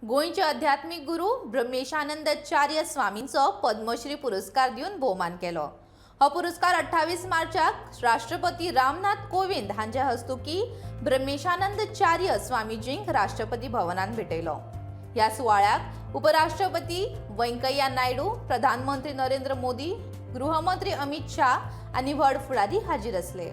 गोंयचे अध्यात्मीक गुरू ब्रह्मेशानंदाचार्य स्वामींचो पद्मश्री पुरस्कार दिवन भोवमान केलो. हो पुरस्कार 28 मार्चाक राष्ट्रपती रामनाथ कोविंद हांच्या हस्तुकी ब्रह्मेशानंदाचार्य स्वामीजींक राष्ट्रपती भवनात भेटयलो. ह्या सुवाळ्याक उपराष्ट्रपती व्यंकय्या नायडू, प्रधानमंत्री नरेंद्र मोदी, गृहमंत्री अमित शाह आनी व्हड फुडारी हाजीर आसले.